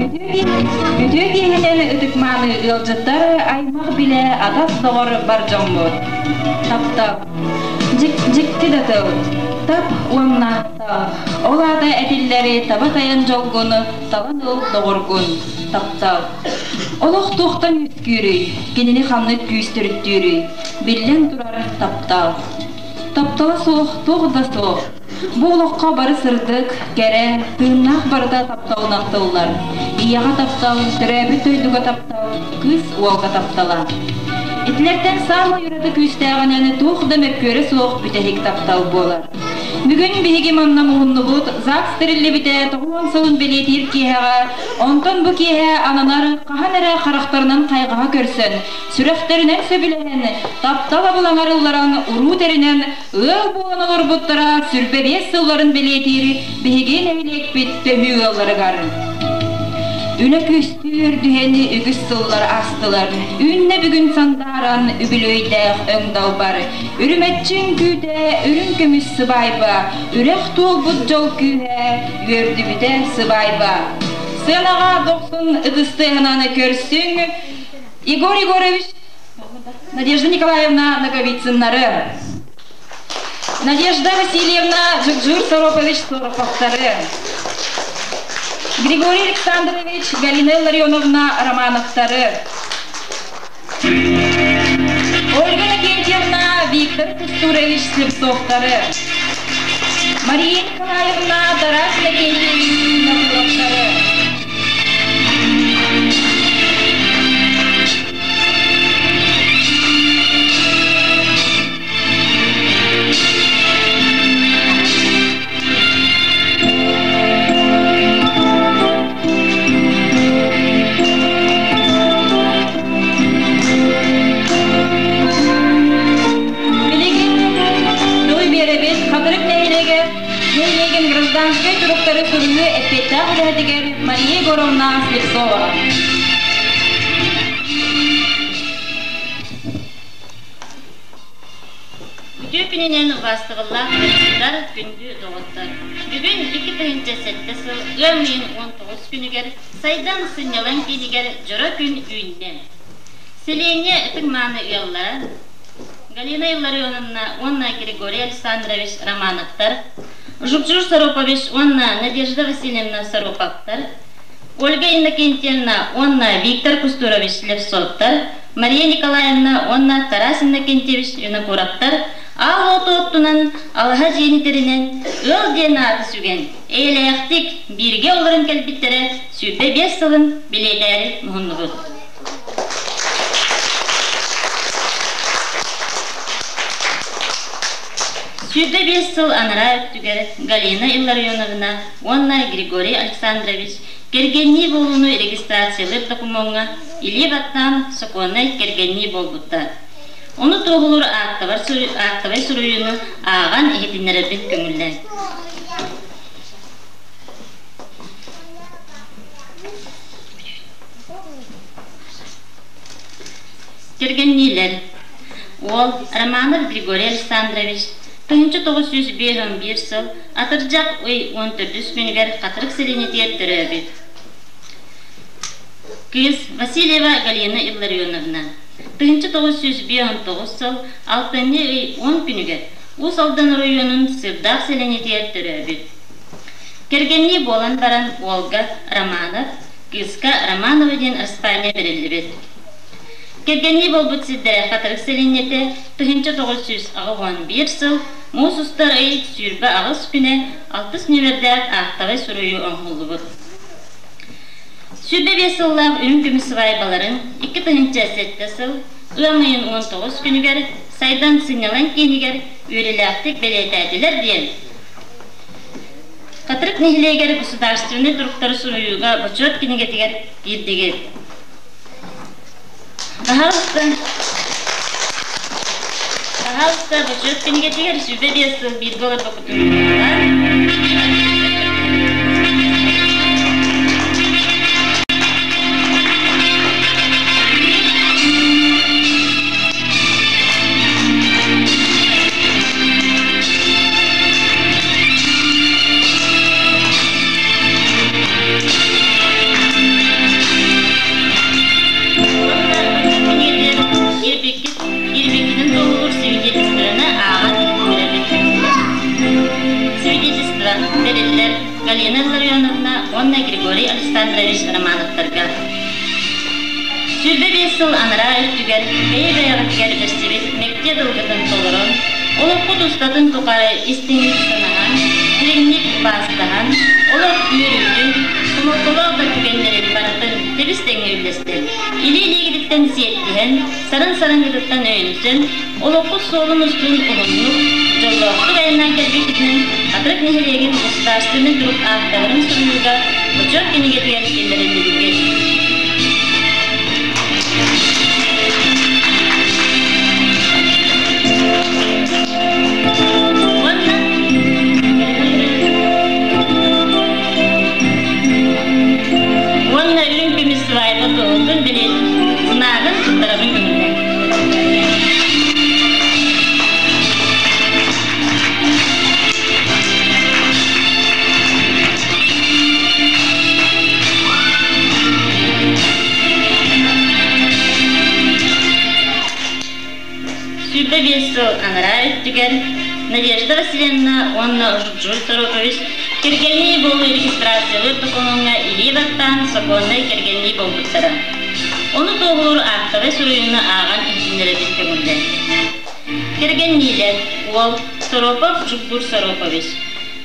Үтүө киэһэнэн ытык-мааны ыалдьыттар, аймах-билэ, атас-доҕор бар дьоммут. Таптал. Дьикти да тыл. Тап уонна тал. Ол аата этиллэри таба тайан дьолгун, талан ыл доҕоргун. Таптал. Олох туохтан үөскүүрүй? Кинини ханнык күүс төрүттүүрүй? Биллэн турар, таптал. Таптала суох туох да суох. Бу олоххо бары сырдык, кэрэ, тыыннаах барыта тапталынан тыллар. Ийэҕэ таптал, төрөөбүт дойдуга таптал, кыыс уолга таптала. Итилэртэн саамай ураты күүстээҕинэн туох да мөккүөрэ суох бүтэһик таптал буолар. Бүгүн биһиги манна муһуннубут, ЗАГС тэриллибитэ 90 сылын бэлиэтиир киэһэҕэ, онтон бу киэһэ ананар хаһан эрэ харахтарынан хайҕаһа көрсөн, сүрэхтэринэн сөбүлэһэн, таптал абылаҥар ылларан уруу тэринэн ыал буолан олорбуттара 25 сылларын бэлиэтиир биһиги нэһилиэкпит төһүү ыалларыгар. Үлэ күстүүр түһэн үгүс сыллар аастылар. Үүннэ бүгүн сандааран үбүлүөйдээх өҥ далбар. Үрүмэччиҥ күүтэ үрүҥ көмүс сыбаайба, үрэх туолбут дьол күүһэ үөрдүбүтэ сыбаайба. Сыанаҕа дохсун ытыс тыаһынан көрсүҥ Егор Егорович, Надежда Николаевна Ноговицыннары, Надежда Васильевна Джукджур Соропович Сороповтары, Григорий Александрович, Галина Илларионовна Романовтары, Ольга Иннокентьевна, Виктор Кустурович Слепцовтары, Мария Николаевна, Тарас Иннокентьевич Набуровтары. Билигин тылы биэрэбит Хатырык нэһилиэгэ нэһилиэгин гражданскай туруктары суруйуу эппиэттээх үлэһитигэр Мария Егоровна Слепцова. Үтүө күнүнэн убаастабыллаах ыалдьыттар, күндү доҕоттор! Бүгүн 2007 сыл ыам ыйын 19 күнүгэр Сайдан сынньалаҥ киинигэр дьоро күн үүннэ. Сэлиэнньэ ытык-мааны ыаллара Галина Илларионовна уонна Григорий Александрович Романовтар, Жукжур Соропович уонна Надежда Васильевна Сороповтар, Ольга Иннокентьевна уонна Виктор Кустурович Слепцовтар, Мария Николаевна уонна Тарас Иннокентьевич Винокуровтар аал уоту оттунан, алаһа дьиэни тэринэн, ыал диэн ааты сүгэн, эйэлээхтик бииргэ олорон кэлбиттэрэ 25 сылын билиэтээри муһуннубут. 25 сыл анараа өттүгэр Галина Илларионовна уонна Григорий Александрович кэргэннии буолууну регистрациялыыр докумуоҥҥа илии баттаан сокуоннай кэргэннии буолбуттар. Ону туоһулуур аактабай суруйууну ааҕан иһитиннэрэрбин көҥүллээн. Кэргэнниилэр Уол Романов Григорий Александрович 1951 сыл атырдьах ый 14 күнүгэр Хатырык сэлиэнньэтигэр төрөөбүт. Кыыс Васильева Галина Илларионовна 1959 сыл алтынньы ый 10 күнүгэр Уус Алдан оройуонун Сыырдаах сэлиэнньэтигэр төрөөбүт. Кэргэннии буолан баран уолга Романов, кыыска Романова диэн араспаанньа бэриллибит. Кэргэннии буолбут сирдэрэ Хатырык сэлиэнньэтэ 1981 сыл муус устар ый 28 күнэ алтыс нүөмэрдээх аактабай суруйуу оҥоһуллубут. 25 сыллаах үрүҥ көмүс сыбаайбаларын 2007 сыл ыам ыйын 19 күнүгэр Сайдан сынньалаҥ киинигэр үөрүүлээхтик бэлиэтээтилэр диэн Хатырык нэһилиэгэр государственнай туруктары суруйууга бочуот кинигэтигэр киирдигит. Баһаалыста, баһаалыста бочуот кинигэтигэр 25 сыл бииргэ олорбоккутун Галина Илларионовна уонна Григорий Александрович Романовтарга. 25 сыл анараа өттүгэр бэйэ-бэйэҕитигэр бэрсибит мэктиэ тылгытын толорон, олоххут устатын тухары истиҥник санаһан, дириҥник убаастаһан, олох үөрүүтүн, хомолтолоох да түгэннэрин барытын тэбис-тэҥҥэ үллэстэн, илии-илиигититтэн сиэттиһэн, сарын-сарыҥҥытыттан өйөнсөн, олоххут суолун устун уһуннук, дьоллоохтук айаннаан кэлбиккитинэн Хатырык нэһилиэгин государственнай турук аакталарын суруйууга Бочуот кинигэтигэр киллэриллибиккит. Уонна Уонна үрүҥ көмүс свайба туоһутун билин знагын туттарабын көҥүллээн. 25 сыл анараа өттүгэр Надежда Васильевна уонна Жур Торопович кэргэннии буолуу регистрациялыыр докумуоҥҥа илии баттаан сокуоннай кэргэннии буолбуттара. Ону туоһулуур аактабай суруйууну ааҕан иһитиннэрэбит көҥүллэн. Кэргэнниилэр уол Соропов Жугдур Соропович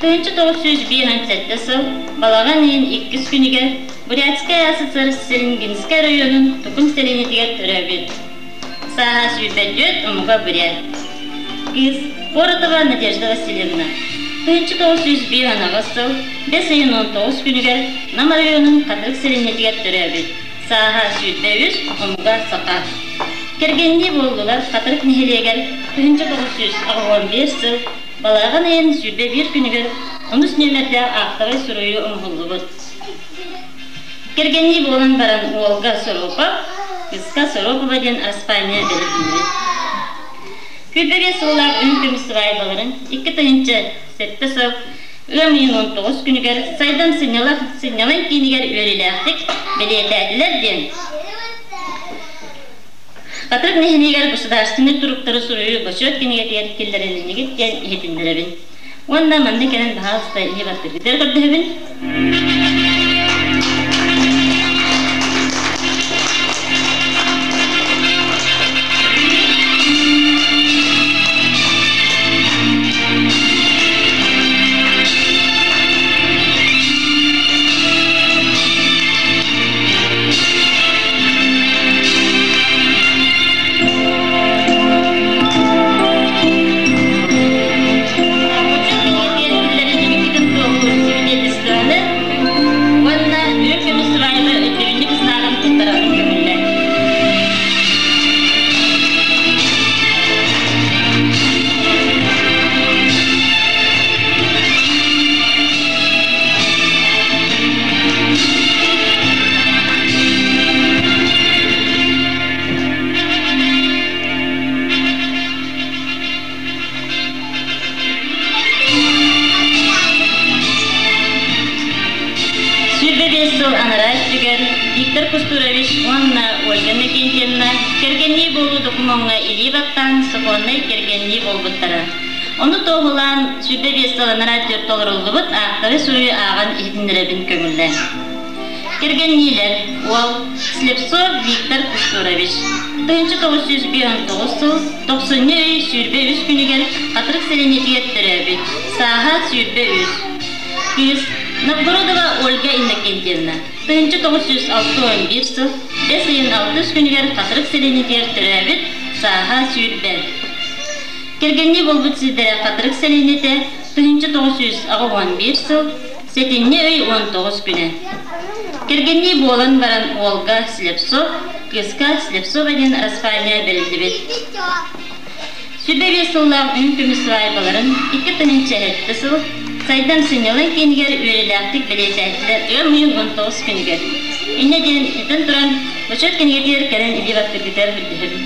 1957 сыл балаҕан ыйын иккис күнүгэр Бурятскай АССР Селенгинскэй оройуонун Тукум сэлиэнньэтигэр төрөөбүт. Сааһа 24, омуга бурят. Кыыс Поротова Надежда Васильевна 1901 сыл бэс ыйын 19 күнүгэр Нам оройуонун Хатырык сэлиэнньэтигэр төрөөбүт. Сааһа 23, омуга саха. Кэргэннии буоллулар Хатырык нэһилиэгэр 1985 сыл Балаҕан ыйын 21 күнүгэр онус нүөмэрдээх аактабай суруйуу оҥоһуллубут. Кэргэннии буолан баран уолга Соропов, кыыска Соропова диэн араспаанньа бэриллибит. Күрбэгэ сыллаах үн көмүс сыбаайбаларын 2007 сыл ыам ыйын 19 күнүгэр Сайдам сынньалаҥ киинигэр үөрүүлээхтик бэлиэтээтилэр диэн Хатырык нэһилиэгэр государственнай туруктары суруйуу Бочуот кинигэтигэр киллэрилиннигит диэн иһитиннэрэбин. Уонна манна кэлэн баһаалыста илии баттыыргытыгар көрдөһөбүн. Уонна үрүҥ көмүс сыбаайба өйдөбүнньүк знагын туттарарын көҥүллэ. 25 сыл анараа өттүгэр Виктор Кустурович уонна Ольга Иннокентьевна кэргэннии буолуу докумуоҥҥа илии баттаан сокуоннай кэргэннии буолбуттара. Ону туоһулаан 25 сыл анараа өттүгэр толоруллубут аактары суруйу ааҕан иһитиннэрэбин көҥүллээн. Кэргэнниилэр уол Слепцов Виктор Кустурович 1959 сыл тохсунньу ый 23 күнүгэр Хатырык сэлиэнньэтигэр төрөөбүт, сааһа 23. Кыыс Новгородова Ольга Иннокентьевна 1961 сыл бэс ыйын алтыс күнүгэр Хатырык сэлиэнньэтигэр төрөөбүт, сааһа 20. Кэргэннии буолбут сирдэрэ Хатырык сэлиэнньэтэ 1981 сыл Сэтинньи ый 19 күнэ. Кэргэннии буолан баран уолга Слепцов, кыыска Слепцова диэн араспаанньа бэриллибит. 25 сыллаах үн көмүс свадьбаларын 2007 сыл Сайдам сынньалаҥ киинигэр үөрүүлээхтик бэлиэтээтилэр ыам ыйын 19 күнүгэр. Инньэ диэн этэн туран, бочуот кинигэтигэр кэлэн илии баттыыргытыгар көрдөһөбүн.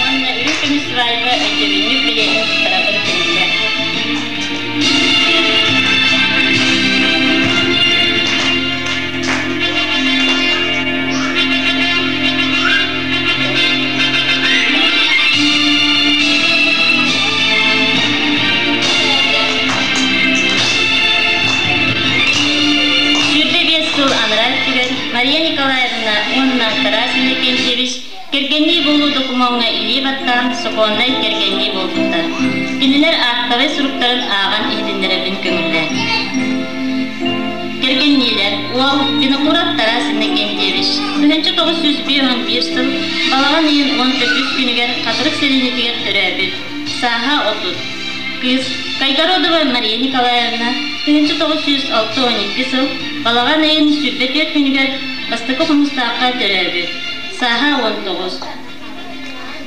Уонна үрүҥ көмүс баран сокуоннай кэргэннии буолбуттар. Кинилэр аактабай суруктарын ааҕан иһитиннэрэбин көҥүллээн. Кэргэнниилэр уол Винокуров Тарас Иннокентьевич 1951 сыл балаҕан ыйын 14 күнүгэр Хатырык сэлиэнньэтигэр төрөөбүт, сааһа 30. Кыыс Кайгородова Мария Николаевна 1962 сыл балаҕан ыйын 24 күнүгэр Бастакы Хомустаахха төрөөбүт, сааһа 19.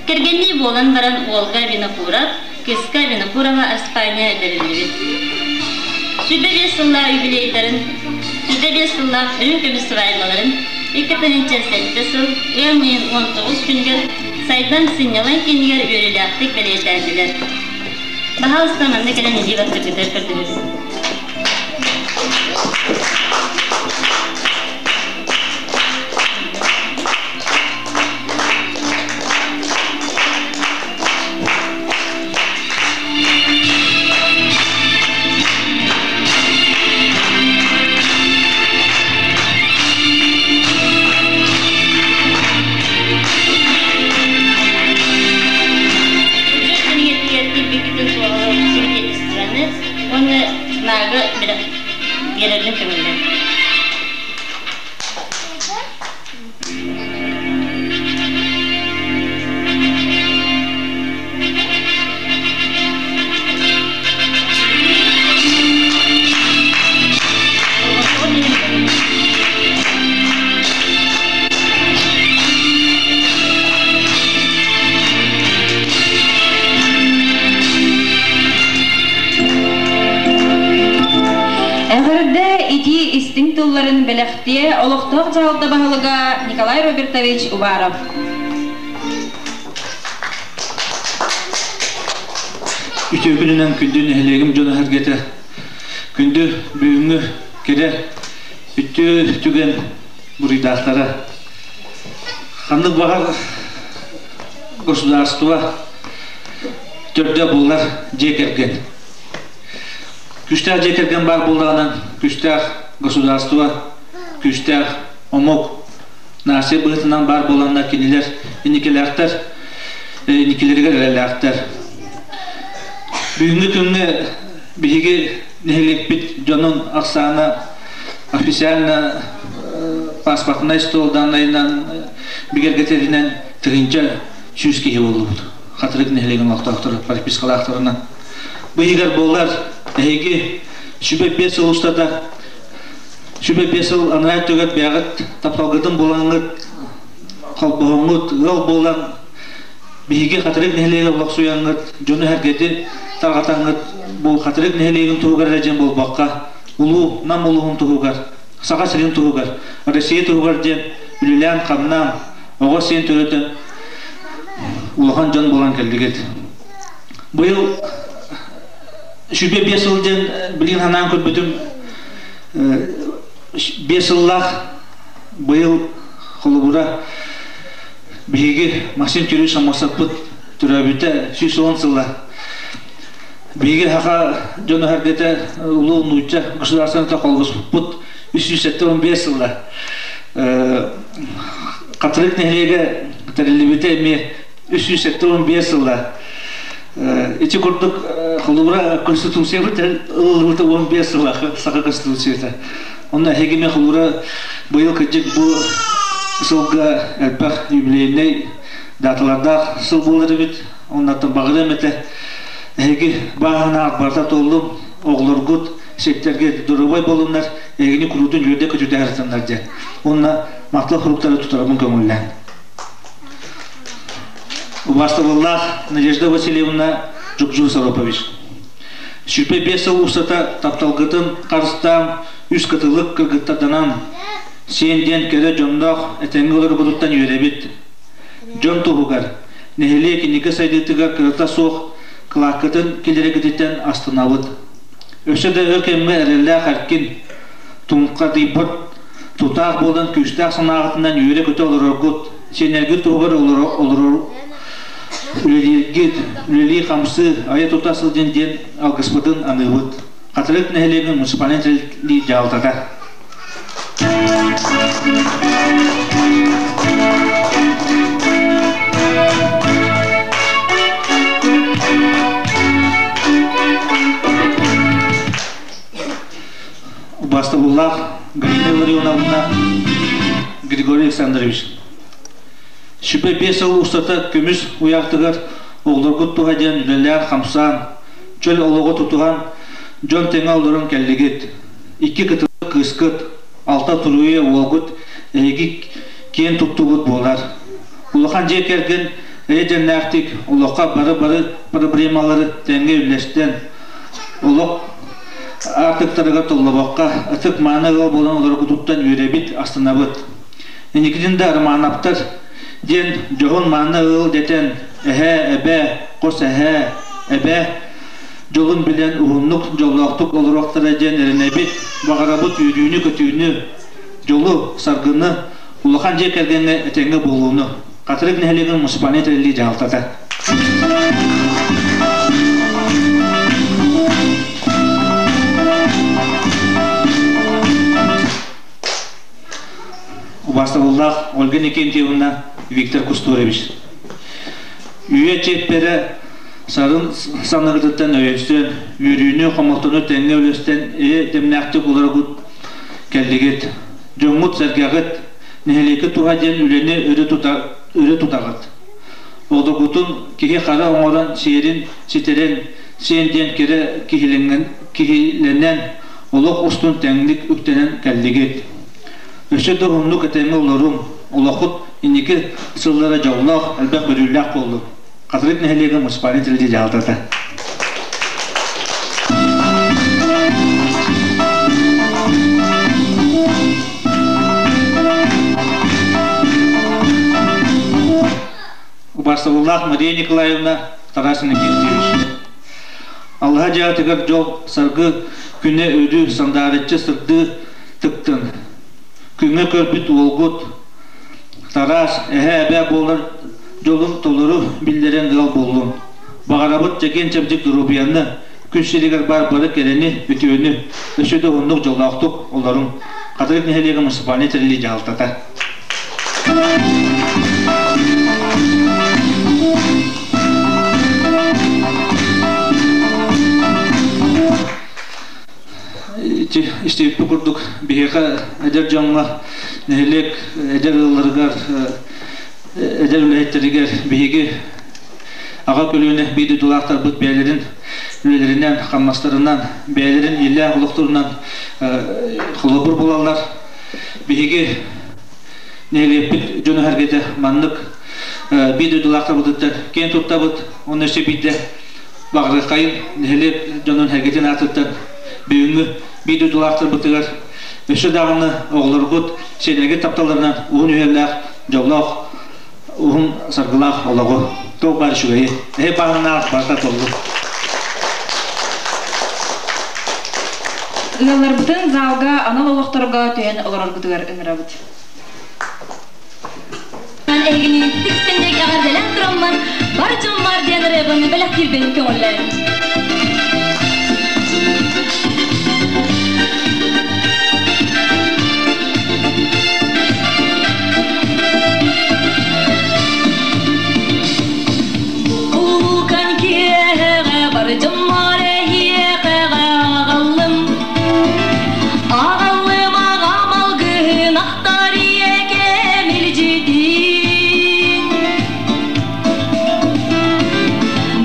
Кэргэннии буолан баран уолга Винокуров, кыыска Винокурова араспаанньа бэриллибит. 25 сыллаах юбилейдарын, 25 сыллаах үрүҥ көмүс сыбаайбаларын 2007 сыл ыам ыйын 19 күнүгэр Сайдам сынньалаҥ киинигэр үөрүүлээхтик бэлиэтээтилэр. Баһаалыста манна кэлэн илии баттыыргытыгар көрдөһөбүн. Бюджет кинигэтигэр киирбиккитин туоһулуур свидетельствоны уонна знагы биэрэрин көҥүллэн. Эҕэрдэ итии истиҥ тылларын бэлэхтиэ олохтоох дьаһалта баһылыга Николай Робертович Уваров. Үтүө күнүнэн күндү нэһилиэгим дьоно-сэргэтэ, күндү бүгүҥҥү кэрэ үтүө түгэн буруйдаахтара. Ханнык баҕар государство төрдө буолар дьиэ кэргэн. Күүстээх дьиэ кэргэн баар буоллаҕынан, күүстээх государство, күүстээх омук, нация быһыытынан баар буоланнар кинилэр инникилээхтэр, инникилэригэр эрэллээхтэр. Бүгүҥҥү күҥҥэ биһиги нэһилиэкпит дьонун ахсаана официально паспортнай стол даннайынан бигэргэтэринэн 1100 киһи буоллубут. Хатырык нэһилиэгин олохтоохторо пропискалаахтарынан. Бу иһигэр буолар эһиги сүбэ 5 сыл устата сүбэ 5 сыл анараа өттүгэр бэйэҕит тапталгытын булаҥҥыт холбоһоҥҥут ыал буолан биһиги Хатырык нэһилиэгэр олохсуйаҥҥыт дьону-сэргэти тарҕатаҥҥыт бу Хатырык нэһилиэгин туһугар эрэ диэн буолбакка улуу Нам улууһун туһугар Саха сирин туһугар Россия туһугар диэн үлэлээн-хамнаан оҕо сиэн төрөтөн улахан дьон буолан кэллигит. Быйыл 25 сыл диэн билигин санаан көрбүтүм 5 сыллаах быйыл холобура биһиги Максим Кириллович Самосовпыт төрөөбүтэ 110 сыла. Биһиги саха дьоно-сэргэтэ улуу нуучча государственната холбоспуппут 375 сыла. Хатырык нэһилиэгэ тэриллибитэ эмиэ 375 сыла. Ити курдук холобура Конституциябыт ылыллыбыта 15 сыла Саха Конституцията. Онно эһигими холобура быйыл кырдьык бу сылга элбэх юбилейнай даталардаах сыл буолар эбит. Оннаттан баҕарыам этэ эһиги бааһынаах барыта туоллум, оҕолоргут ситтэргэ доруобай буолуннар, эһигини куруутун үөрдэ көтүтэ сырытыннар диэн. Уонна махтал суруктары тутарабын көҥүллээн. Убаастабыллаах Надежда Васильевна Жукжун Соропович. 25 сыл устата тапталгытын харыстаан, үс кытылык кыргыттарданан, сиэн диэн кэрэ дьонноох этэҥҥэ олорбутуттан үөрэбит. Дьон туһугар, нэһилиэк инники сайдыытыгар кырата суох кылааккытын киллэрэргититтэн астынабыт. Өссө да өр кэмҥэ эрэллээх эркин, туҥхатыйбыт тутаах буолан күүстээх санааҕытынан үөрэ-көтө олороргут, сиэннэргит туһугар олорор үлэлииргит, үлэлии-хамсыы, айа-тута сылдьын диэн алгыспытын аныыбыт. Хатырык нэһилиэгин муниципальнай тэриллии дьаһалтата. Убастабыллаах Галина Илларионовна, Григорий Александрович, сүпэ 5 сыл устата көмүс уйаахтыгар оҕолоргут туһа диэн үлэлээн-хамсаан, чөл олоҕу тутуһан, дьон тэҥэ олорон кэллигит. Икки кытылы кыыскыт, алта туруйа уолгут эһиги киэн туттубут буолар. Улахан дьиэ кэргэн эйэ дэмнээхтик олоххо бары-бары проблемалары тэҥҥэ үллэстэн, олох аартыктарыгар толлобокко, ытык-мааны ыал буолан олоргутуттан үөрэбит, астынабыт. Инникитин да Романовтар диэн дьоһун-мааны ыал дэтэн, эһээ, эбээ, хос эһээ, эбээ дьолун билэн уһуннук, дьоллоохтук олоруохтара диэн эрэнэбит, баҕарабыт үөрүүнү-көтүүнү, дьолу, саргыны, улахан дьиэ кэргэҥҥэ этэҥҥэ буолууну. Хатырык нэһилиэгин муниципальнай тэриллии дьаһалтата. Убаастабыллаах Ольга Никентьевна, Виктор Кустурович. Үйэ чиэппэрэ сарын санныгытыттан өйөстөн, үөрүүнү, хомолтону тэҥҥэ үлэстэн эйэ дэмнээхтик уларыгыт кэллигит. Дьоҥҥут-сэргэҕит, нэһилиэккэ туһа диэн үлэни өрө, тута, өрө тутаҕыт. Одугутун киһи-хара оҥорон сиэрин ситэрэн, сиэн диэн кэрэ киһилэнэн, олох устун тэҥник үктэнэн кэллигит. Өссө да уһуннук этэҥҥэ олоруҥ, олоххут инники сыллара дьоллоох, элбэх көрүүлээх буоллун. Хатырык нэһилиэгин муниципальнай тэрилтэ дьаһалтата. Убаастабыллаах Мария Николаевна, Тарас Иннокентьевич. Аллаһа дьаатыгар дьол, саргы күнэ өрүү сандаарыччы сырдыы тыктын. Күҥҥэ көрбүт уолгут Тарас, эһээ-эбээ буолар дьолун толору биллэрэн ыал буоллун. Баҕарабыт чэгиэн-чэбдик доруобуйаны, күн сиригэр баар бары кэрэни, үтүөнү, өссө да уһуннук дьоллоохтук олоруҥ. Хатырык нэһилиэгэ муниципальнай тэриллии дьаһалтата. Истибиппит курдук биһиэхэ эдэр дьоҥҥо нэһилиэк эдэр ыалларыгар эдэр үлэһиттэригэр биһиги аҕа көлүөнэ биир дойдулаахтарбыт бэйэлэрин үлэлэринэн, хамнастарынан, бэйэлэрин иллээх олохторунан холобур булаллар. Биһиги нэһилиэкпит дьоно-сэргэтэ маннык биир дойдулаахтарбытыттан киэн туттабыт. Онно өссө биирдэ баҕарыаххайын нэһилиэк дьонун сэргэтин аатыттан бүгүҥҥү биир дойдулаахтарбытыгар өссө даҕаны оҕолоргут сиэнэргит тапталларынан уһун үйэлээх, дьоллоох, уһун саргылаах олоҕу туох баар үчүгэйи эһи баһыннаах барыта толлу. Ыалларбытын залга анал олохторго түһэн олороргутугар ыҥырабыт. Эһигини тиксэнньик эҕэрдэлээн тураммын, бар дьоммор диэн ырыабын бэлэхтиирбин көҥүллээн. Улуукан киэһэҕэ бар дьоммор эһиэхэҕэ аҕаллым. Аҕаллым аҕам алгыһын ахтар ийэкэм илдьитин.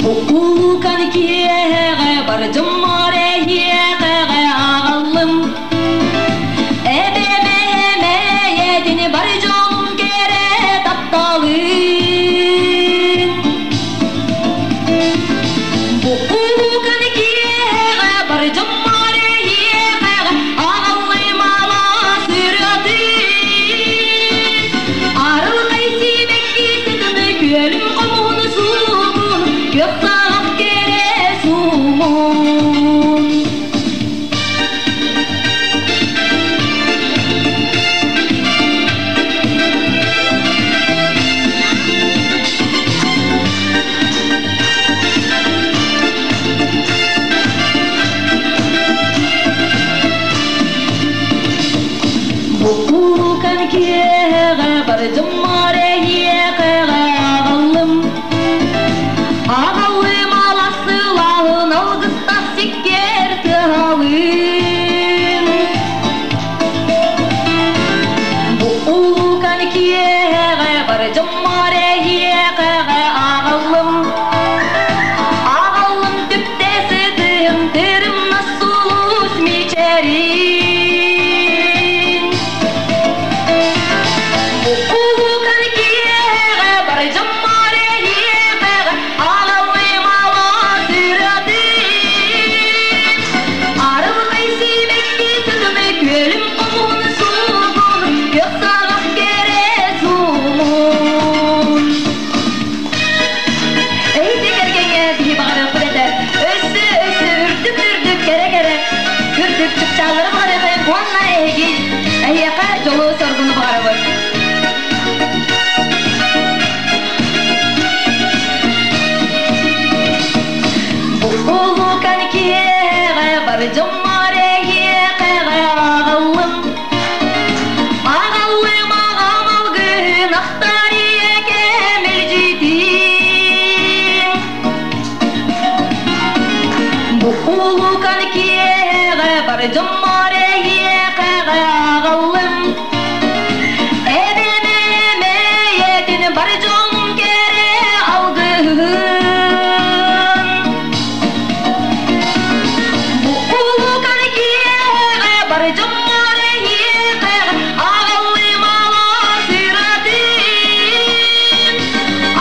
Буккулукан киэһэҕэ бар дьоммор эһиэхэҕэ аҕаллым. Эбэм эһэм бар дьонум кэрэ тапталын. Буккулукан киэһэҕэ бар дьоммор эһиэхэҕэ аҕаллым алаас ырыатын. Арылхай сибэкки сытыны күөлүм хомуһун суугун, күөх саҕах кэрэ суумун. Буккулукан киэһэҕэ бар дьоммор эһиэхэҕэ аҕаллым. Аҕаллым алассылаһын алгыстах сиккиэр тыаһалыын. Улуукан киэҕэ бар дьоммор эйиэхэҕэ аҕаллым. Аҕаллым аҕам алгыһын ахтар ийэкэм илдьитин. Бу улуукан киэҕэ бар дьоммор эйиэхэҕэ аҕаллым. Эбэм эмэйэтин бар дьонум кэрэ алгыһын. Бу улуукан киэҕэ бар дьоммор эйиэхэ аҕаллым алаас ыратын.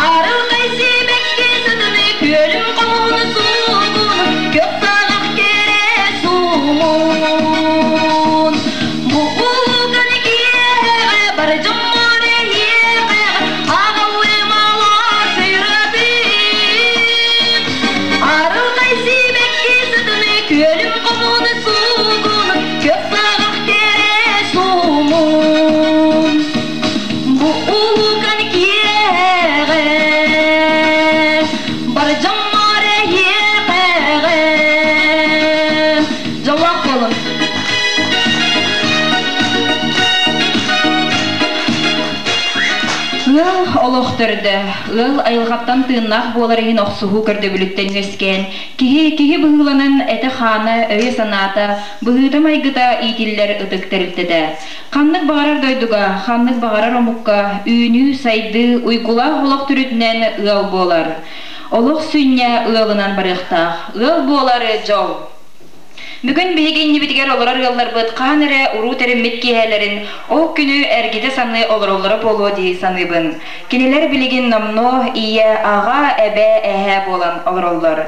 Арылхай сибэкки сытыны күөлүм хомуһун суугун көп саҕах кэрэ суумун. Бу улуукан киэҕэ бар дьоммор эйиэхэ аҕаллым алаас ыратын. Арылхай сибэкки сытыны күөлүм хомуһун суугун көп саҕах кэрэ суумун. Бу улуукан киэҕэ бар дьоммор эйиэхэҕэ дьоллоох буолун. Ыал олох төрдө, ыал айылҕаттан тыыннаах буолар иһин охсуһуу көрдөбүлүттэн үөскээн, киһи киһи быһыыланан этэ-хаана, өйө-санаата, быһыыта-майгыта иитиллэр ытык тэрилтэтэ. Ханнык баҕарар дойдуга, ханнык баҕарар омукка үүнүү, сайдыы, уйгулаах олох төрүтүнэн ыал буолар. Олох сүнньэ ыалынан барыахтаах. Ыал буолар дьол. Бүгүн биһиги иннибитигэр олорор ыалларбыт хаһан эрэ уруу тэриммит киэһэлэрин ол күнү эргитэ саныы олороллоро буолуо дии саныыбын. Кинилэр билигин номнуо ийэ, аҕа, эбээ, эһээ буолан олороллор.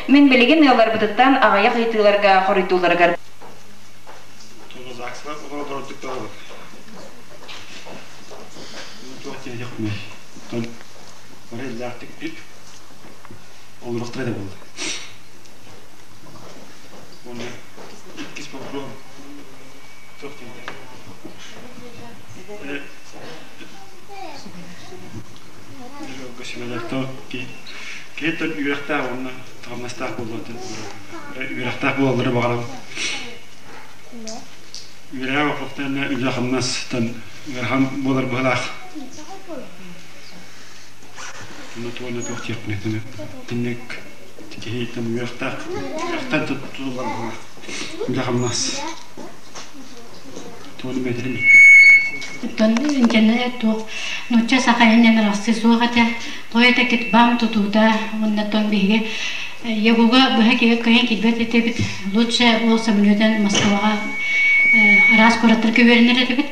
Мин билигин ыалларбытыттан аҕыйах ыйытыыларга хоруйдуулларыгар Уонна иккис боппуруоһум туох диэн Киһи үөрэхтээх уонна хамнастаах буолуон үөрэхтээх буолаллары баҕарабын. Үөрэҕэ боппуохтаанна үлэ-хамнастан ыарахан буолар быһыылаах. Онно туонна туох диэхпиний итинник киһиттэн үөрэхтээх үөрэхтэн тутуллар быһыылаах үлэ-хамнас. Туону бэйэтин Оттон интернет туох нуучча саха иһинэн арахсыы суох этэ. Тоҕо этэ бам тутуута уонна оттон биһиги ЕГУга быһа кыайан киирбэт этибит. Лучше ол самолетан Москваҕа араас куораттарга үөрэнэр этибит.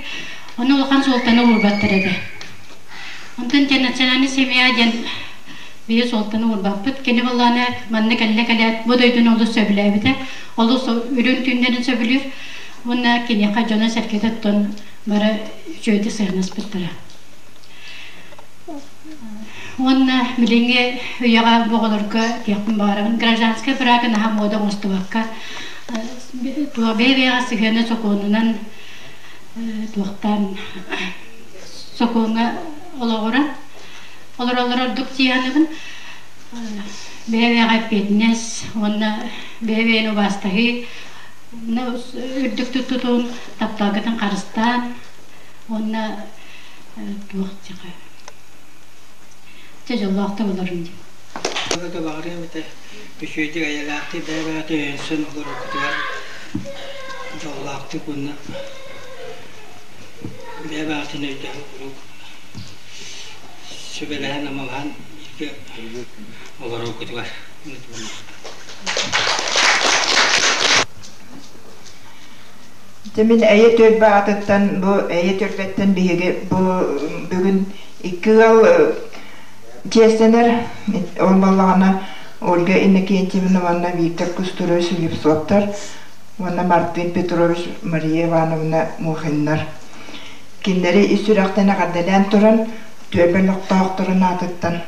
Ону улахан суолтаны уурбаттар этэ. Онтон те национальный семья диэн биир суолтаны уурбаппыт. Кини буоллаҕына манна кэллэ кэлээт бу дойдуну олус сөбүлээбитэ. Олус үрүҥ түүннэрин сөбүлүүр. Уонна киниэхэ дьоно-сэргэтэ оттон бары үчүгэйдик сыһыанаспыттара. Уонна билиҥҥи үйэҕэ бу оҕолорго диэхпин баҕарабын, гражданскай быраабы наһаа муода оҥостубакка, бэйэ-бэйэҕэ сыһыаны сокуонунан туохтаан сокуоҥҥа олоҕуран олороллоро ордук дии саныыбын. Бэйэ-бэйэҕэ эппиэтинэс уонна бэйэ-бэйэни убаастаһыы үрдүк тутуун тапталгытын харыстаан уонна туох диэхэ чэ дьоллоохтук олорун диэн. Баҕарыам этэ үчүгэйдик эйэлээхтик бэйэ-бэйэҕитин өйөнсөн олороргутугар дьоллоохтук уонна бэйэ-бэйэҕитин өйдөһөн куруук сүбэлэһэн-амалаһан бииргэ олороргутугар. Дьэ мин Эйэ түөлбэ аатыттан бу Эйэ түөлбэттэн биһиги бу бүгүн икки ыал чиэстэнэр. Ол буоллаҕына Ольга Иннокентьевна уонна Виктор Кустурович Слепцовтар уонна Мартын Петрович Мария Ивановна Мухиннар. Кинилэри ис сүрэхтэн эҕэрдэлээн туран түөлбэ олохтоохторун аатыттан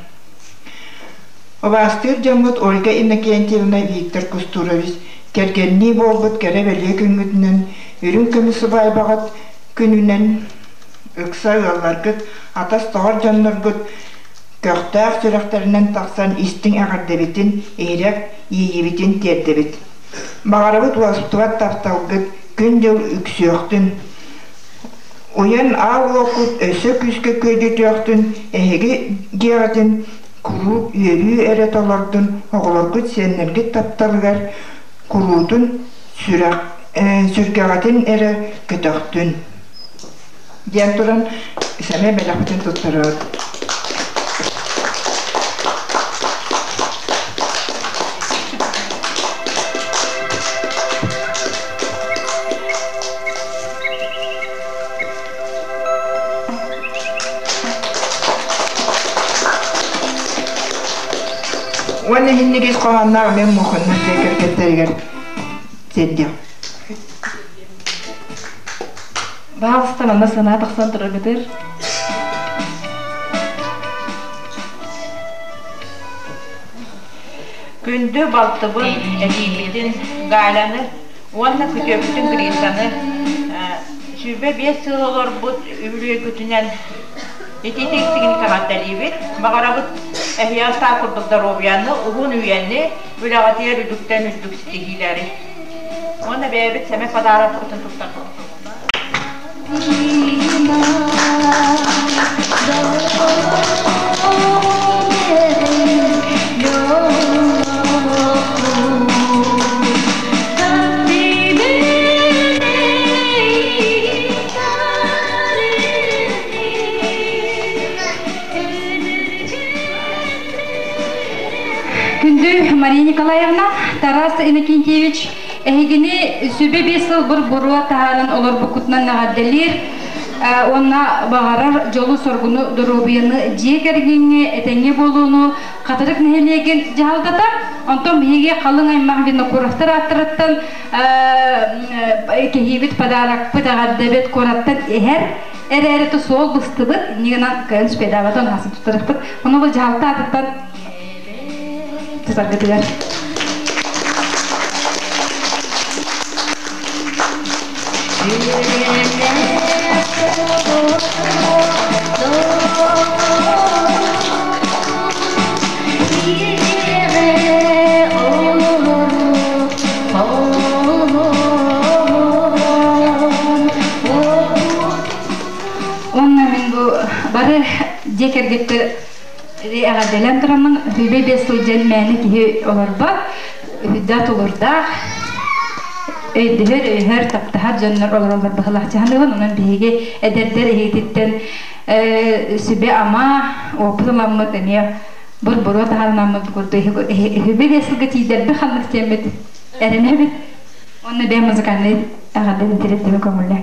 Убаастыыр дьоммут Ольга Иннокентьевна, Виктор Кустурович кэргэннии буолбут кэрэ-бэлиэ күҥҥүтүнэн үрүҥ көмүс сыбаайбаҕыт күнүнэн ыкса ыалларгыт, атас-доҕор дьонноргут көхтөөх сүрэхтэринэн тахсан истиҥ эҕэрдэбитин, иһирэх иэйиибитин тиэрдэбит. Баҕарабыт уостубат тапталгыт күн-дьыл үксүөхтүн, уйан аал уоккут өссө күүскэ күөдьүтүөхтүн, эһиги дьиэҕитин куруук үөрүү эрэ толордун, оҕолоргут сиэннэргит тапталыгар куруутун сүрэх сүргэҕитин эрэ көтөхтүн диэн туран сэмэй бэлэхпитин туттарабыт. Уонна иһиннигис хоһоонноох мен мухунна дьиэ кэргэттэригэр тиэрдиэм. Баалыстан онно санаа тахсан тураргытыр. Күндү балтыбын, эдьиийбитин Галяны уонна күтүөппүтүн Гришаны 25 сыл олорбут үбүлүөйгүтүнэн итиитик-истиҥник эҕэрдэлиибит. Баҕарабыт эһиэхэ саа курдук доруобуйаны, уһун үйэни, үлэҕитигэр үрдүктэн үрдүк ситиһиилэри. Уонна бэйэбит сэмэй подарокпытын туттарбыт. Күндү Мария Николаевна, Тарас Иннокентьевич, эһигини сүбэ биэс сыл бур-буруо таһааран олорбуккутунан эҕэрдэлиир уонна баҕарар дьолу-соргуну, доруобуйаны дьиэ кэргэҥҥэ этэҥҥэ буолууну Хатырык нэһилиэгин дьаһалтата, онтон биһиги халыҥ аймах Винокуровтар ааттарыттан кэһиибит, подарокпыт, эҕэрдэбит куораттан иһэр эрээри то суол быстыбыт, инньэ гынан кыайан успейдаабатын хасын туттарыахпыт. Ону бу дьаһалта аатыттан тутаргытыгар. Уонна мин бу бары дьиэ кэргэттэр эҕэрдэлээн тураммын үбэ биэс сылдьан мээнэ киһи олорбот, үрдэ тулурдаах, өйдөһөр, өйөһөр, таптаһар дьоннор олороллор быһылаах дьаһаныыбын. Онон биһиги эдэрдэр эһигититтэн сүбэ-ама, опыт ыламмыт эмиэ бур-буруо таһаарынаммыт курдук үбэ биэс сылга тиийдэрбит ханнык диэммит эрэнэбит. Уонна бэйэ музыкальнай эҕэрдэ тириэрдибин көҥүллээ.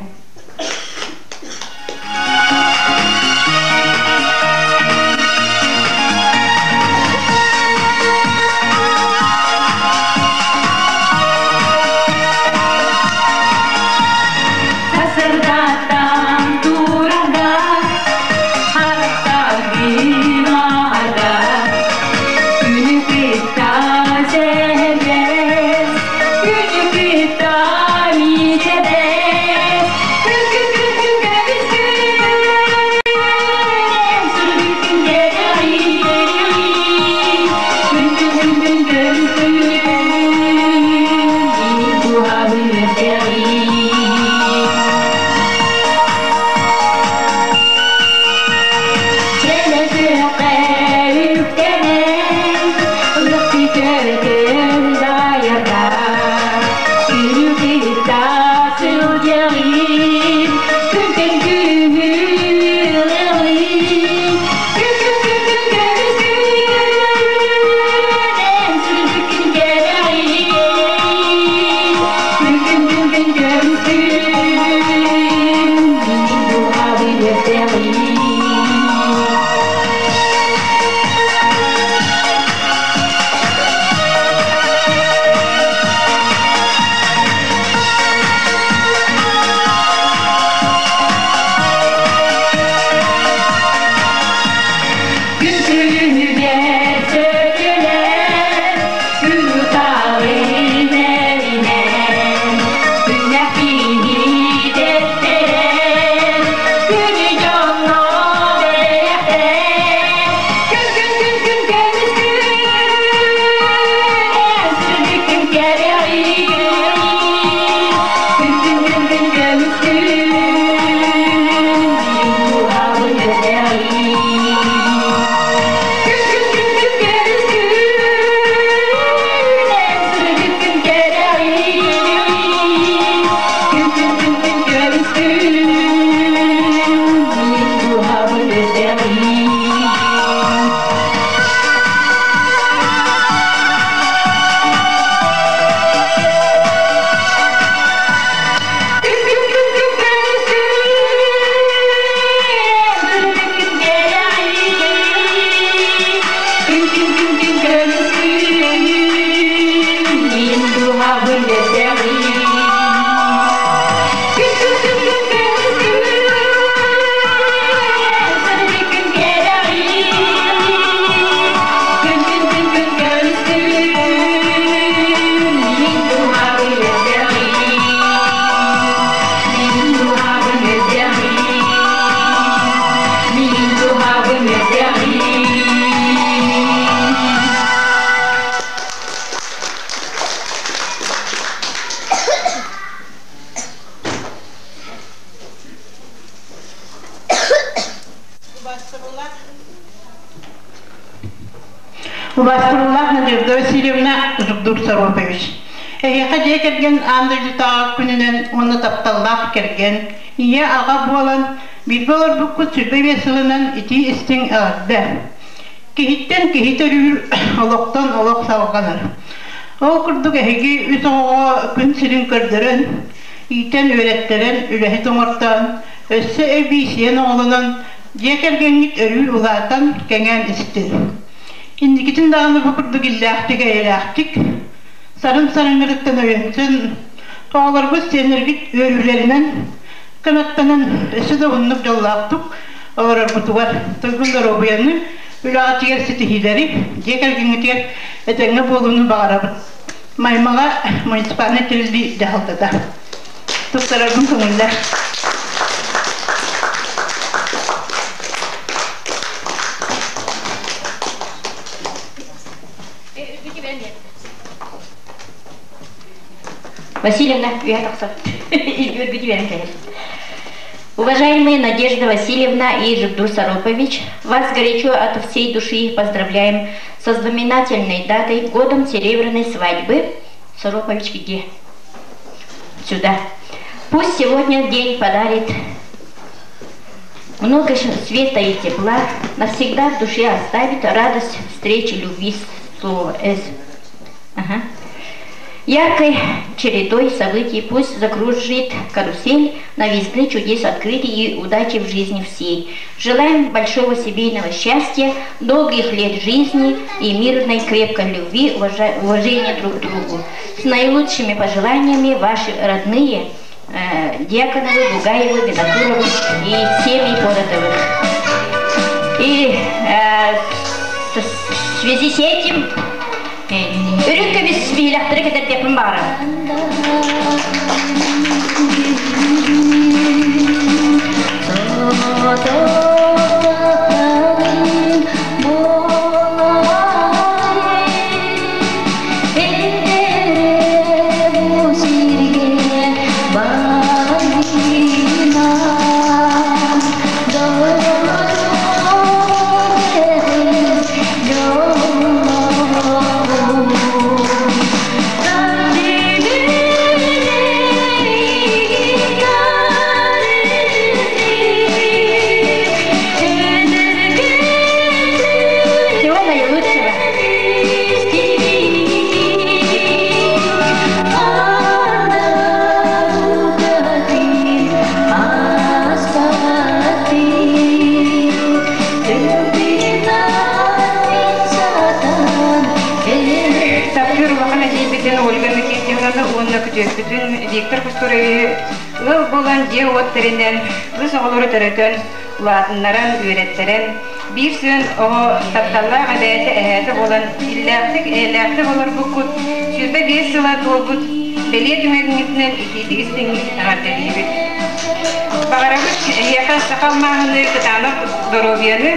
Убаастабыллаах Надежда Васильевна Жугдур Саропович, эһиэхэ дьиэ кэргэн аан дойдутааҕы күнүнэн уонна тапталлаах кэргэн, ийэ, аҕа буолан бииргэ олорбуккут 25 сылынан итии-истиҥ эҕэрдэ! Киһиттэн киһи төрүүр, олохтон олох салҕанар. Ол курдук эһиги үс оҕоҕо күн сирин көрдөрөн, иитэн үөрэттэрэн, үлэһит оҥортоон, өссө эбии сиэн оҕолонон, дьиэ кэргэҥҥит өрүү улаатан, кэҥээн истин. Инникитин даҕаны бу курдук иллээхтик-эйэлээхтик, сарын-сарыҥҥытыттан өйөнсөн, оҕолоргут, сиэннэргит үөрүүлэринэн кынаттанан, өссө да уһуннук дьоллоохтук олороргутугар туйгун доруобуйаны, үлэҕитигэр ситиһиилэри, дьиэ кэргэҥҥитигэр этэҥҥэ буолууну баҕарабыт. Маймаҕа муниципальнай тэриллии дьаһалтата. Туттарарбын көҥүллэр. Васильевна, үөһэ тахсар. Уважаемые Надежда Васильевна и Жигдур Саропович, вас горячо от всей души поздравляем со знаменательной датой годом серебряной свадьбы. Саропович где? Сюда. Пусть сегодня день подарит много света и тепла, навсегда в душе оставит радость встречи, любви, слова. С. Ага. Яркой чередой событий пусть закружит карусель новизны чудес открытий и удачи в жизни всей. Желаем большого семейного счастья, долгих лет жизни и мирной, крепкой любви, уважения друг к другу. С наилучшими пожеланиями ваши родные э, Дьяконовы, Бугаевы, Винокуровы и семьи Поротовых. И э, в связи с этим Үрүҥ көмүс биһилэхтэри кэтэрдиэхпин баҕарабын. Всего наилучшего. Таптыыр улахан эдьиийбитин Ольга Никитинаны уонна күтүөппүтүн Виктор Кустуровиһы ыал буолан дьиэ-уот тэринэн, кыыс оҕолору төрөтөн, улаатыннаран, үөрэттэрэн, биир сыан оҕо тапталлаах эбээтэ, эһээтэ буолан иллээхтик, эйэлээхтик олорбуккут 25 сыла туолбут бэлиэ түмэҥҥитинэн итиитик истиҥник эҕэрдэлиибит. Баҕарабыт эһиэхэ саха алмааһыныы кытаанах доруобуйаны,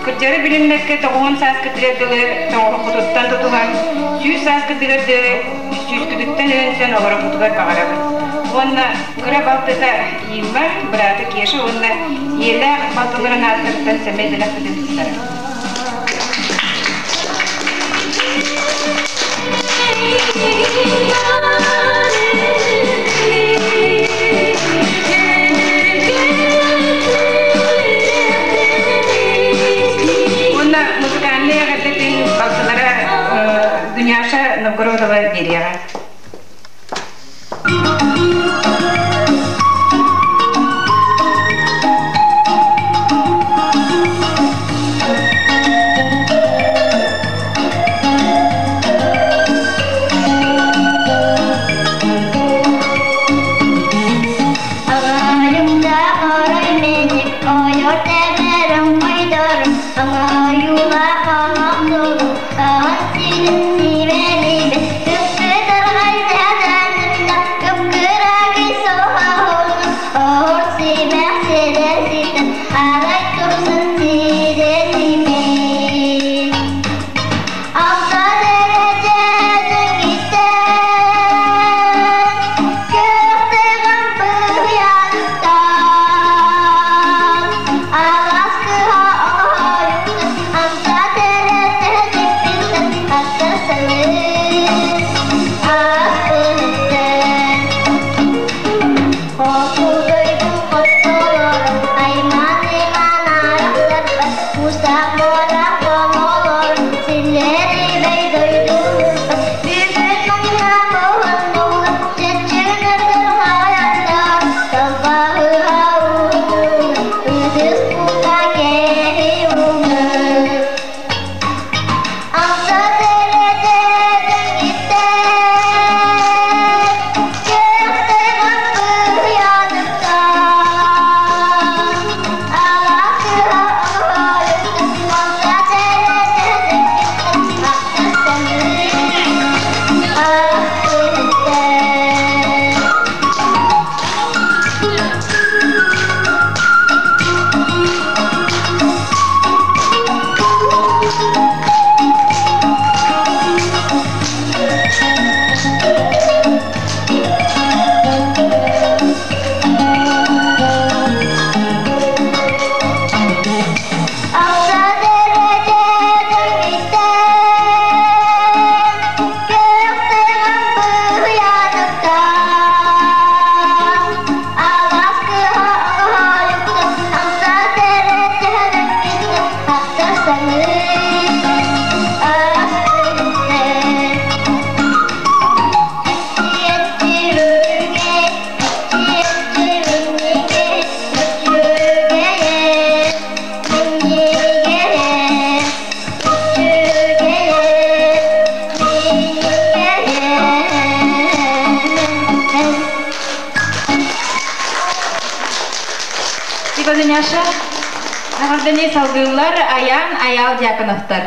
кырдьары билиммэккэ тоҕуһун сааскытыгар дылы тоҥороххутуттан тутуһан, сүүс сааскытыгар дылы сүүскүтүттэн өйөнсөн олороргутугар баҕарабыт. Уонна кыра балтыта Инна, быраата Кеша уонна ийэлээх балтыларын ааттарыттан сэмэй бэлэхпитин туттарар. Уонна музыкальнай эҕэрдэтин балтылара Дуняша Новгородова биэриэҕэ. Маша. Эҕэрдэни салгыыллар Айаан Айаал Дьяконовтар.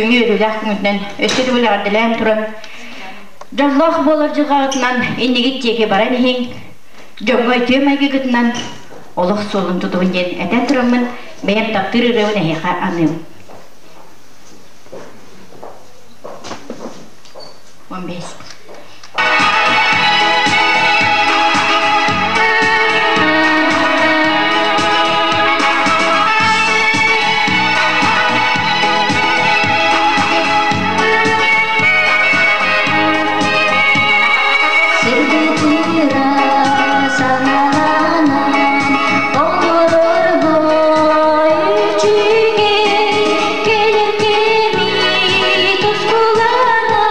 Күҥҥү үөрүүлээх күҥүтүнэн өссө төгүл эҕэрдэлээн туран, дьоллоох буолар дьылҕаҕытынан иннигит диэки баран иһиҥ, дьоҥҥо үтүө майгыгытынан олох суолун тутуһун диэн этэн тураммын, бэйэм таптыыр ырыабын эһиэхэ аныым. 15. Кэлэр кэми тускулана.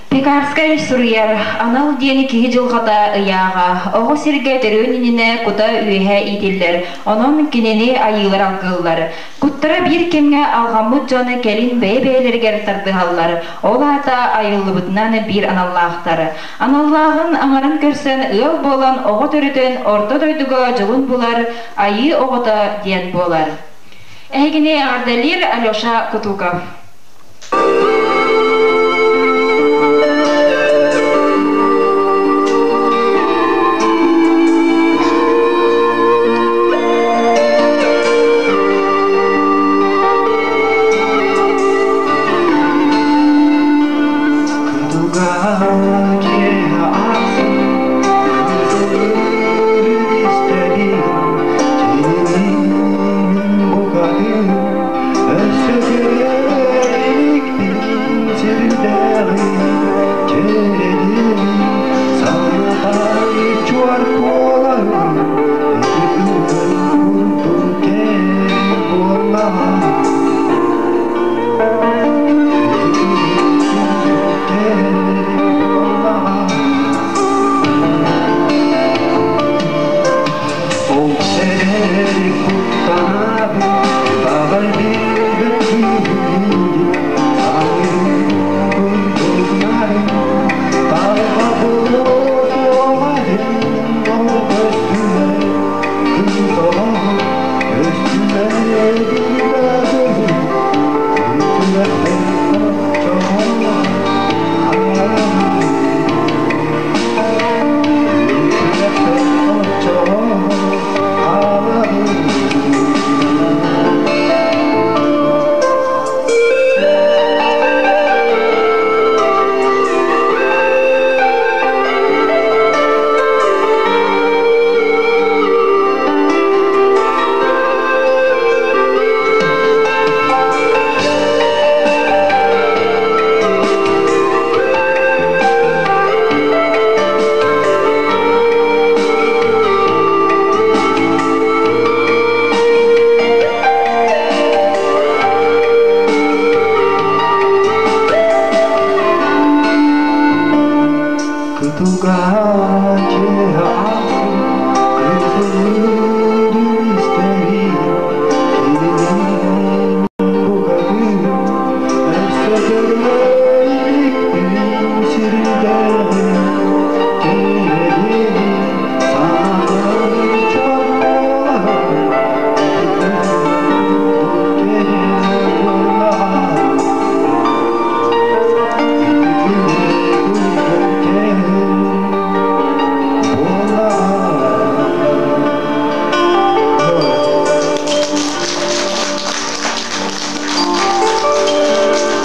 Пекарскай суруйар анал диэни киһи дьылҕата ыйааҕа, оҕо сиргэ төрүөн иннинэ кута үөһэ иитиллэр, онон кинини айыылар алгыыллар. Куттара биир кэмҥэ алҕаммыт дьон кэлин бэйэ-бэйэлэригэр тардыһаллар, ол аата айыллыбытынан биир аналлаахтар. Аналлааҕын аҥарын көрсөн ыал буолан оҕо төрөтөн орто дойдуга дьолун булар айыы оҕото диэн буолар. Эһигини эҕэрдэлиир Алеша Кутуков.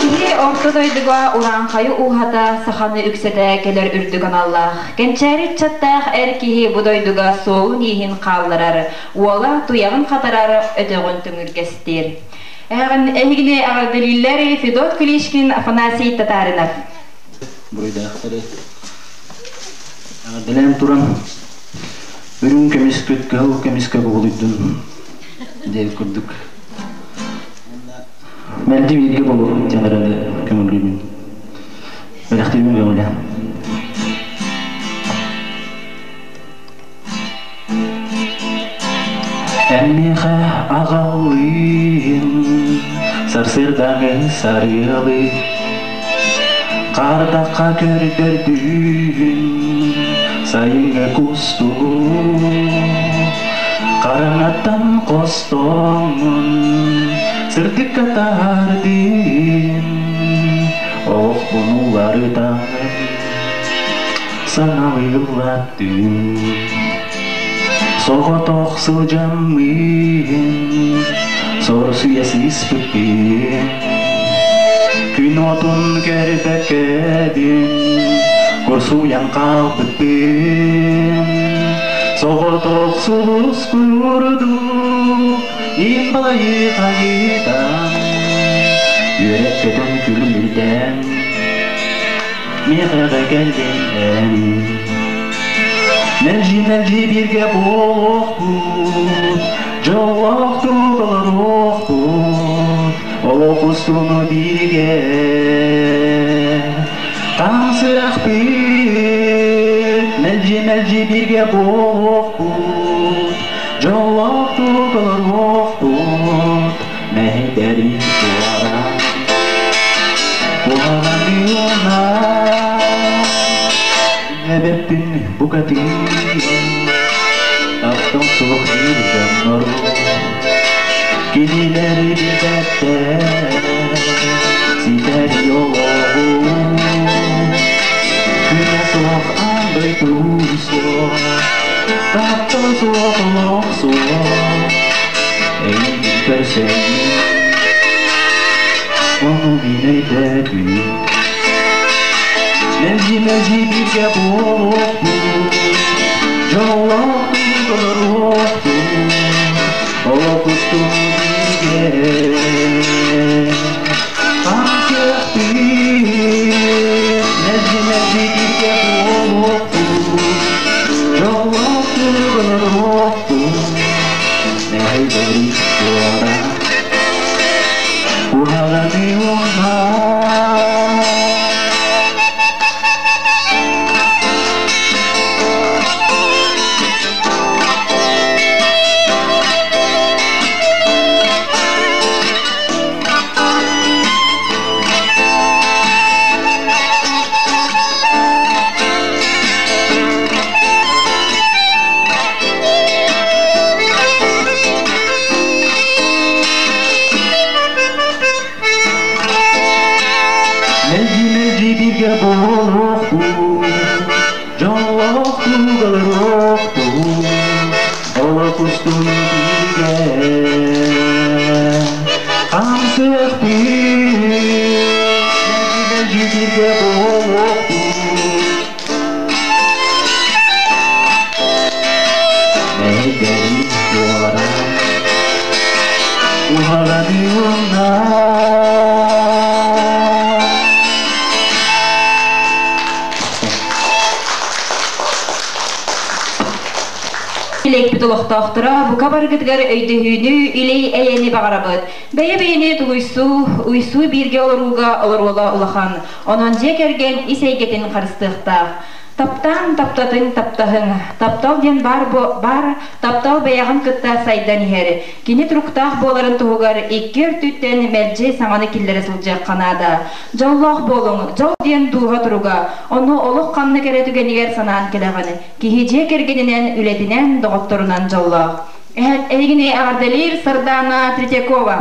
Киһи орто дойдуга урааҥхайы ууһата саханы үксэтэ кэлэр үрдүк аналлаах. Кэнчээри ыччаттаах эр киһи бу дойдуга суолун-ииһин хаалларар, уола туйаҕын хатарар, өтөҕүн түҥүргэстиир. Эһигини эҕэрдэлииллэр Федот Клишкин, Афанасий Татаринов. Буруйдаахтары эҕэрдэлээн туран үрүҥ көмүскүт кыһыл көмүскэ кубулуйдун диэбит курдук мэлдьи бииргэ буолуохпут диэн эрэлэ көҥүллүүбүн бэлэхтиибин көҥүлэ Эммиэхэ аҕаллыын сарсыардааҥы сарыалы Хардахха көрдөрдүүн сайыҥҥы кустугу Хараҥаттан хостоҥҥун сырдыкка таһаардыын Олохпун уларытаҥын саҥалыыллаттыын Соҕотох сылдьаммын сорсуйа сыспыппын Күн уотун көрбөккөбүн курсуйан хаалбыппын Соҕотох сулус курдук иин балайы хайытан Үөрэппэтэн күлүмүрдээн Миэхэҕэ кэллин эн Мэлдьи-мэлдьи бииргэ буолуохпут, дьоллоохтук олоруохпут. Олох устуну бииргэ Таҥсыахпыт, мэлдьи-мэлдьи бииргэ буолуохпут, Дьоллоохтук олоруохпут, мэһэйдэри туораан. Куһаҕаны Эбэппин букатын, Таптал суох диир дьоннору Кинилэри билбэттэр, ситэри олоҕу. Күнэ суох аан дойду суох, таптал суох олох суох. Эйигин көрсөммүн, ону мин өйдөөтүм. Мэлдьи-мэлдьи бииргэ буолуохпут, дьоллоохтук олоруохпут, олох устун бииргэ. Хаамсыахпыт, мэлдьи-мэлдьи бииргэ буолуохпут, дьоллоохтук олоруохпут, мэһэйдэри туора. Уһаланы уҥа. Мэлдьи-мэлдьи бииргэ буолуохпут, дьоллоохтук олоруохпут, олох устун бииргэ. Хамсыахпыт, мэлдьи-мэлдьи бииргэ буолуохпут. Мэһэйдэри туораан, уһаланыыллар. Илэкпит олохтоохторо бука барыгытыгар өйдөһүүнү, илэй-эйэни баҕарабыт. Бэйэ-бэйэни тулуйсуу, уйсуу бииргэ олорууга олоруола улахан. Онон дьиэ кэргэн ис эйгэтин харыстыахтаах. Таптаан, таптатыҥ, таптаһыҥ. Таптал диэн баар, баар таптал бэйэҕин кытта сайдан иһэр. Кини туруктаах буоларын туһугар икки өртүттэн мэлдьи саҥаны киллэрэ сылдьыахха наада. Дьоллоох буолуҥ. Дьол диэн дууһа туруга. Ону олох ханнык эрэ түгэнигэр санаан кэлэҕин. Киһи дьиэ кэргэнинэн, үлэтинэн, доҕотторунан дьоллоох. Эһигини эҕэрдэлиир Сардаана Третьякова.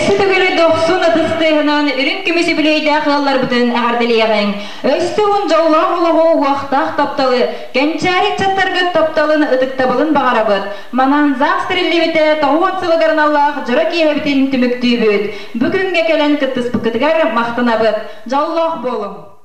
Өссө төгүл дохсун ытыс тыаһынан үрүҥ көмүс үбүлүөйдээх ыалларбытын эҕэрдэлиэҕиҥ. Өссө уһун дьоллоох олоҕу, уохтаах тапталы, кэнчээри ыччаттаргыт тапталын, ытыктабылын баҕарабыт. Манан ЗАГС тэриллибитэ 90 сылыгар аналлаах дьоро киэһэбитин түмүктүүбүт. Бу күҥҥэ кэлэн кыттыспыккытыгар махтанабыт. Дьоллоох буолуҥ!